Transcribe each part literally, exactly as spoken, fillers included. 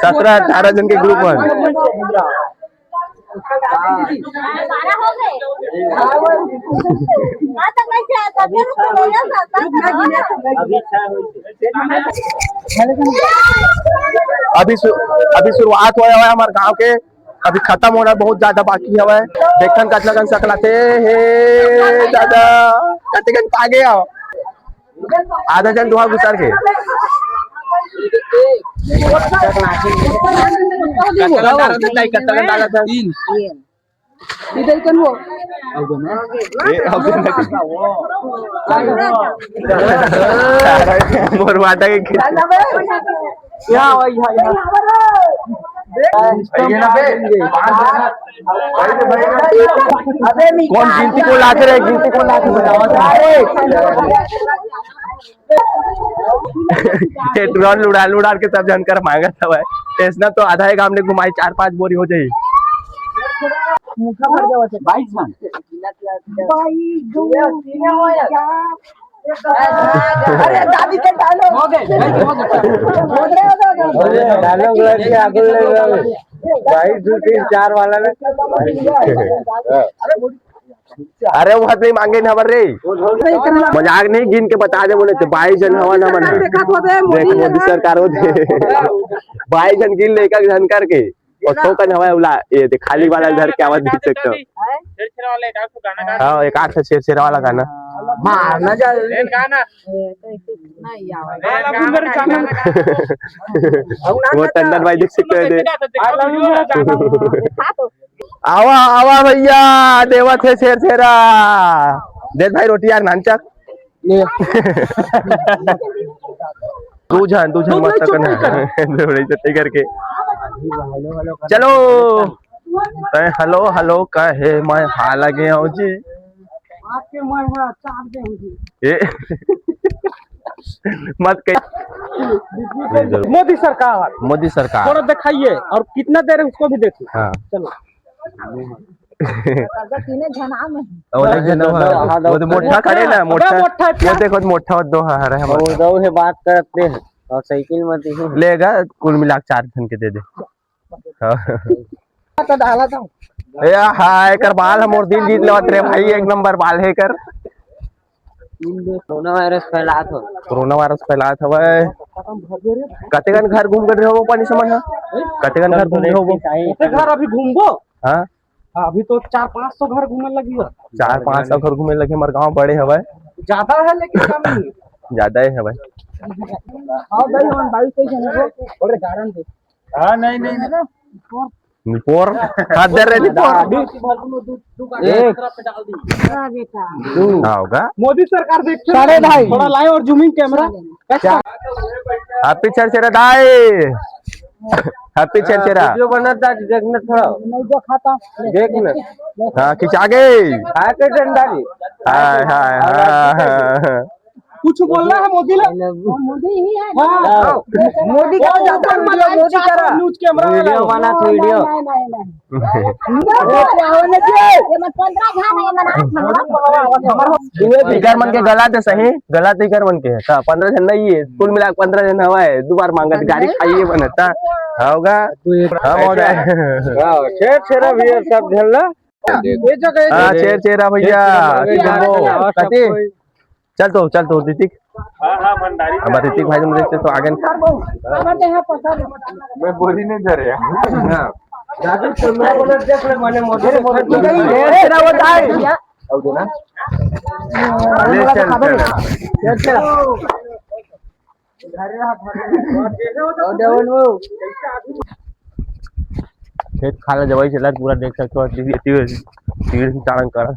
सत्रह अठारह जन के ग्रुप मन। अभी शु-, अभी शुरुआत होय हवय हमर गांव के, अभी खतम होना बहुत ज्यादा बाकी हवय। देखन कतना कन सकलाथे, हे दादा, कतेकन पागे हव। आधा जन दुहा गुसर के। कतका डालत हस दाई, कतका डालत हस? तीन। इधर कन हो। ए, अब मोर माता के खींच। यहाँ, यहाँ, यहाँ। कौन गिनती को लात रहे, गिनती को लात रहे। ये ड्रोन उड़ा, उड़ा के सब जानकर मांगत हवय। ऐसना तो आधा ही गांव ने घुमाई, चार पांच बोरी हो जाई। बाईस मन। अरे, दादी के डालो। हो गए, हो गए, हो गए। डालो, बोला कि आगुल ले जाओ। बाईस, दो, तीन, चार वाला ना। अरे, वो हाथ नहीं मांगे ना, बर रे। मजाक नहीं, गिन के बता दे बोले तो, बाईस जन हवा ना मन। देख, मोदी सरकार हो दे। बाईस जन गिन ले, एक एक जन करके। और थोकन हवा उला, ये देख, खाली वाला धर के आवाज देख सकते हो। हाँ, एक आठ से छेरछेरा वाला गाना। मारना जा। वो टंडन भाई देख सकते हो, ये देख। आवा, आवा भैया, देवत हे छेरछेरा। दे भाई रोटी यार, नानचक। दू झन, दू झन मत सकन है। दौड़े जते करके। चलो। तै हेलो, हेलो कहे, मैं हाल आगे आऊं जी। ए। मत कह। मोदी सरकार। मोदी सरकार। थोड़ा दिखाइए और कितना देर है उसको भी देखिए। हाँ। चलो। तीने झन आम है। वो देख, हाँ, वो तो मोटा खड़े ना, अबे मोटा। मोटा वो देखो, मोटा दो, हाँ, हरे हम। वो दो है बात करते हैं और साइकिल में तो ही। लेगा, कुल मिला के चार झन के दे दे। हाँ। तो डाला था। ए, हाँ, एकर बाल ह मोर दिल जीत लेवत रे भाई, एक नंबर बाल हे एकर। कोरोना वायरस फैलात हो। कोरोना वायरस फैलात हवय। कतेकन घर घूम कर रहे हो पानी समझ, हाँ? कतेकन घर घूम रहे हो? ओते घर अभी घूमबो? हाँ। हाँ, अभी तो चार पाँच सौ घर घूमे लगी हो। चार पाँच सौ घर घूमे लगे, हमारे गांव बड़े हवय। ज्यादा है लेकिन कम नहीं। ज्यादा ही हवय। हाँ भाई, हम बाइक से ही जाएंगे। बोले गारन दे। हाँ, नहीं, नहीं, नहीं। निपोर। हाथ दे रहे निपोर। एक। हाँ, होगा। मोदी सरकार देखते साढ़े ढाई। थोड़ा लाए और जूमिंग कैमरा। Happy छेरछेरा दाई। Happy छेरछेरा। वीडियो बनत दा, देखना थोड़ा। नहीं देखा था। देख ना। हाँ, खिंचा गए। हाय के डंडा रे। हाय, हाय, हाय, हाय। कुछ बोलना है मोदी ला? मोदी ही है। हाँ। मोदी का ज्यादा वीडियो मोदी करा। न्यूज कैमरा वीडियो वाला। बना तो वीडियो। नहीं, नहीं, नहीं, नहीं। ये क्या होने दे? ये मन पंद्रह झन है, ये मन आठ झन। इकर मन के गलत है सही, गलत इकर मन के है। हाँ, पंद्रह झन नहीं है, कुल मिला के पंद्रह झन हवा है, दो बार मांगत गाड़ी खाइए बनता। हाँ, होगा। हाँ, महोदय। हाँ, छेरछेरा भी है सब झन ला। हाँ, छेरछेरा भैया। छेरछेरा भैया। कति? चल तो, चल तो, ऋतिक। हाँ, हाँ, भंडारी। हमारे ऋतिक भाई, तुम देखते तो आगे। मैं बोरी नहीं धरे। हाँ। दादी, तो मैं बोला, देख ले, मैंने मोदी को ए, तेरा वो जाए। अब देना। ले, चल, चल। खेत खाला जवाई चला, पूरा देख सकते हो, तीर, तीर, तीर चालन कर।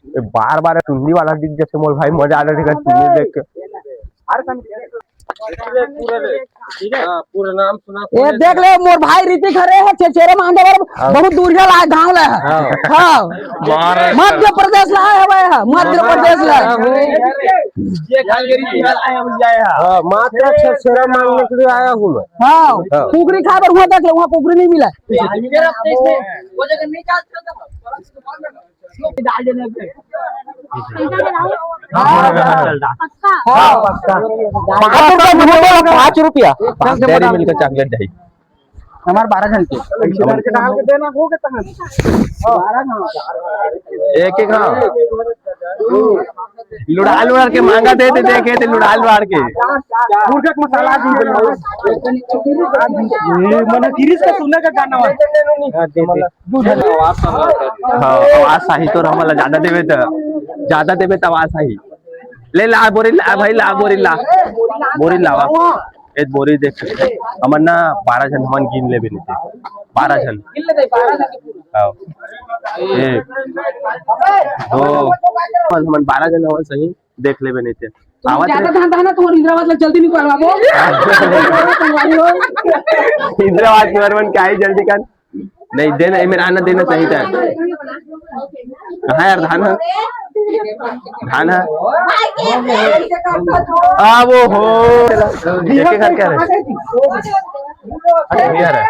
ए, बार बार टुंडी वाला दिख जैसे मोर भाई, मजा आ रहा है टुंडी देख के। पूरा नाम सुना। ए, देख ले, मोर भाई ऋतिक हरे है, छेरछेरा मांगे बर हाँ। बहुत दूरिया ला गांव ला है। हाँ। हाँ। मध्य प्रदेश ला है भाई, हाँ, मध्य प्रदेश ला। ये खाली गिरी बिहार आया हुआ है। हाँ, मात्र छेरछेरा मांगने के लिए आया हूँ मैं। हाँ, हाँ। कुकरी खाए बर हुआ, देख ले, वहाँ कुकरी नहीं मिला। हाँ, हाँ, पक्का। पाँच रुपया, पाँच रुपया। डेयरी मिल्क का चॉकलेट दही। हमार बारह झन के। हमार के डाल के देना हो के तहन। बारह ना। एक एक, हाँ। लुढ़ा लुढ़ा के मांगा दे दे, देखे थे लुढ़ा लुढ़ा के। मुर्गा के मसाला दी बोलो। ये मने गिरीश का सुनने का गाना है। हाँ, दे दे। हाँ, आवाज सही तो रहमला ज्यादा देवे त, ज्यादा देवे त आवाज सही। ले ला बोरी ला भाई, ला बोरी ला, बोरी लावा। ए बोरी देख, हमन ना बारह झन हमन गिन लेबे नहीं थे, बारह झन। हाँ। एक, दो, हमन बारह झन हमन सही देख लेबे नहीं थे। तुम आवत ज्यादा रहे। धान धान तुम्हारे इंदिरावास ला जल्दी निकलवा दो। इंदिरावास के बारे में क्या है जल्दी कर। नहीं, देना, ये मेरा आना देना चाहिए था। कहाँ यार धान है? धान है? आ, वो हो। एक एक घर क्या रहे? अच्छा, भैया रहे।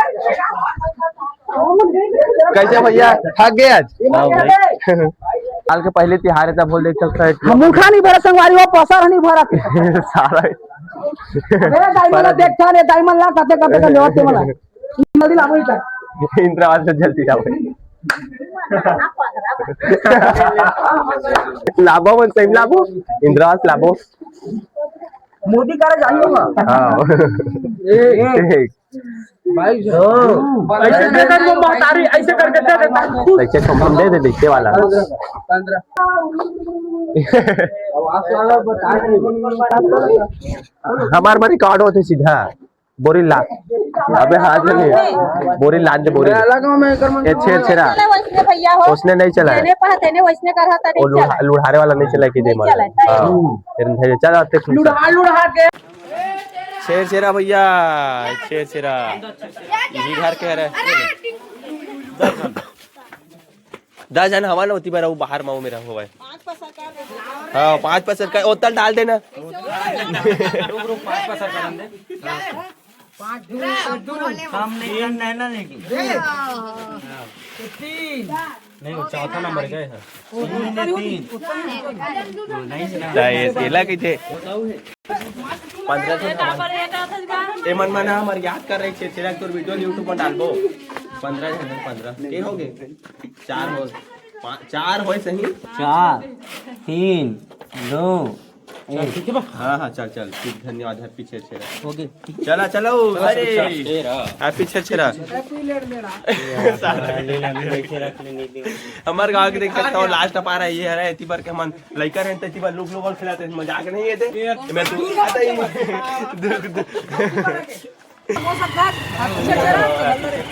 कैसे भैया? थक गए आज? हाँ भाई। साल के पहले तिहार है, तब बोल देख सकता है। हम मुखा नहीं भरत संगवारी, वो पसर नहीं भरत। सारा। मेरा डायमंड ला देख था रे, डायमंड ला, कते कते का लेवत ते मला। जल्दी लाबो इधर। इंदिरावास से जल्दी लाबो। लाबो मन सही लाबो, इंदिरावास लाबो। मोदी करे जाइयो ना। हाँ। ए, ए। भाई, ऐसे दे दे वो महतारी, ऐसे करके दे देता। ऐसे तो हम दे दे, देखते वाला। पंद्रह। हमार बार रिकॉर्ड होते सीधा। बोरी ला। अबे हाथ में नहीं। बोरी ला दे, बोरी। ये छेर छेरा। चले वैसने भैया हो। उसने नहीं चला है। जेने पहते ने वैसने कर होता वो नहीं लुढ़ा-, चला। लुढ़ारे वाला नहीं चला कि दे नहीं मार। चला है। हाँ। फिर नहीं चला, आते खुद से। लुढ़ा, लुढ़ा के। छेर छेरा भैया, छेर छेरा। यही घर के हरे। दस झन हवा ना होती बार, वो बाहर माऊ मेरा हुआ है। हाँ, पाँच पाँच सरकार, ओतल डाल देना। रुक, रुक, पाँच पाँच सरकार दे। पाँच, दो, दो। काम नहीं करना है ना, लेकिन। तीन। नहीं, वो चौथा नंबर का है। तीन है, तीन। नहीं, ये तेला कइसे? पंद्रह सौ। ए मन, मन हमर याद कर रहे छे, तेरा तोर वीडियो YouTube में डालबो। पंद्रह झन, पंद्रह। के हो गए? चार हो, पाँच, चार होय सही। चार, तीन, दो, एक। हाँ, हाँ, चल, चल, ठीक, धन्यवाद, happy छेरछेरा। हो गए। चला, चलो, अरे, happy छेरछेरा। हमारे गाँव के देख सकता हो, last पारा ये है, एती बार के हमन लइका रहन, एती बार लोग, लोग खेलाते, मजाक नहीं है ते। मैं तू आता ही।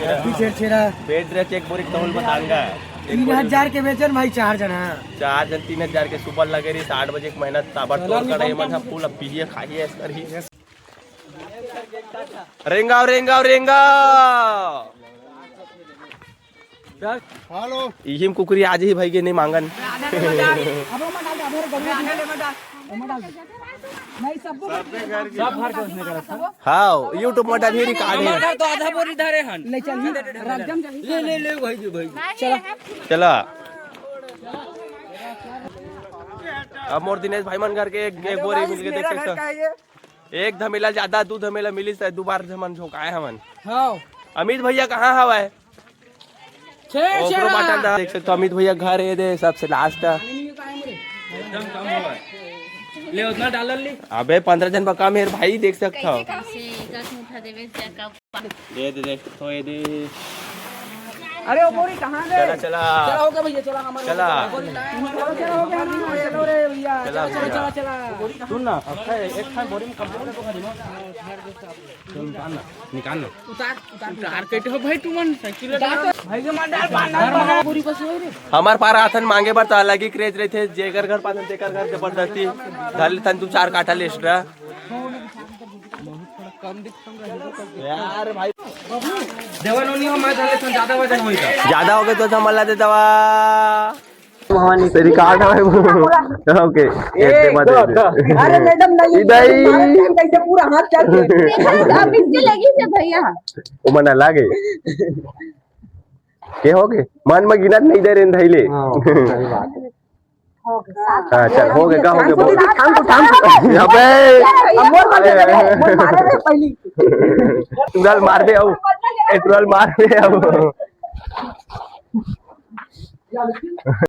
Happy छेरछेरा। पेट रे चेक बोरी तौल बताऊंगा। तीन हजार के बेचन भाई, चार जना। चार जन तीन हजार के सुपर लगे रही, आठ बजे के मेहनत ताबड़तोड़ करे, मन हम फूल अब पीए खाइए, ऐस करी। रेंगाव, रेंगाव, रेंगाव। हेलो। इहिम कुकरी आज ही भाई के नहीं मांगन। नहीं, सबको सब घर के उसने करत था। हाँ, YouTube में डालिए, रिकॉर्ड है। हमार घर तो आधा बोरी धरे हन। ले चल, राजगंज ले, ले, ले, भाई जी, भाई। चला। चला। अब मोर दिनेश भाई मन घर के एक, एक बोरी मिल के देख सकता। एक धमेला ज्यादा, दू धमेला मिलिस हे, दू बार हमन झोंकाए हमन। हाँ। अमित भैया कहाँ हवय? छे, ओकरो छे बाटन दा, देख सकते हो, अमित भैया घर ये दे, सबसे last। एकदम कम हवय। ले, उतना डालल ली। अबे, पंद्रह जन बका मेर भाई, देख सकते हो। कैसे, कैसे? दस मुठा देवे से कब? दे दे, देख तो ये दे। अरे, वो बोरी कहाँ गए? चला, चला। चला, हो गया भैया, चला, हमारे चला। बोरी लाए। चलो, चलो, हो गया, चलो रे भैया। चला, चला, भैया। चला, चला। सुन ना, अच्छा, एक खान बोरी में कम से कम चल, निकाल ना, निकाल ना। उतार, उतार, उतार। उतार के हो भाई, तुमन साइकिल उतार तो। भाई के मन डाल, बांध, बांध, बांध। बोरी बस वही रे। हमार पारा आथन मांगे बर त अलग ही craze रहिथे, जेकर घर पाथन तेकर घर जबरदस्ती धर लेथन दू चार काठा ले extra। यार भाई। देवा नोनी हो, मैं धर लेथन, ज्यादा वजन होई त। ज्यादा हो गए तो हमला दे दवा। भवानी से रिकॉर्ड है वो। ओके, एक, दे मत दो, दे। दो। अरे मैडम, नहीं, इधर ही। मारे टाइम कैसे पूरा हाथ चल गया। आप इसके लगी से भैया। वो मना लागे। के हो गए? मन में गिनत नहीं दे रहे धैले। हाँ, सही बात है। हाँ, चल, हो गए, का हो गए, बोल। ठाम को, ठाम को। अबे। अब मोर मार दे, मोर मारे रे पहली। तू गाल मार दे, आओ। पेट्रोल मार दे अब।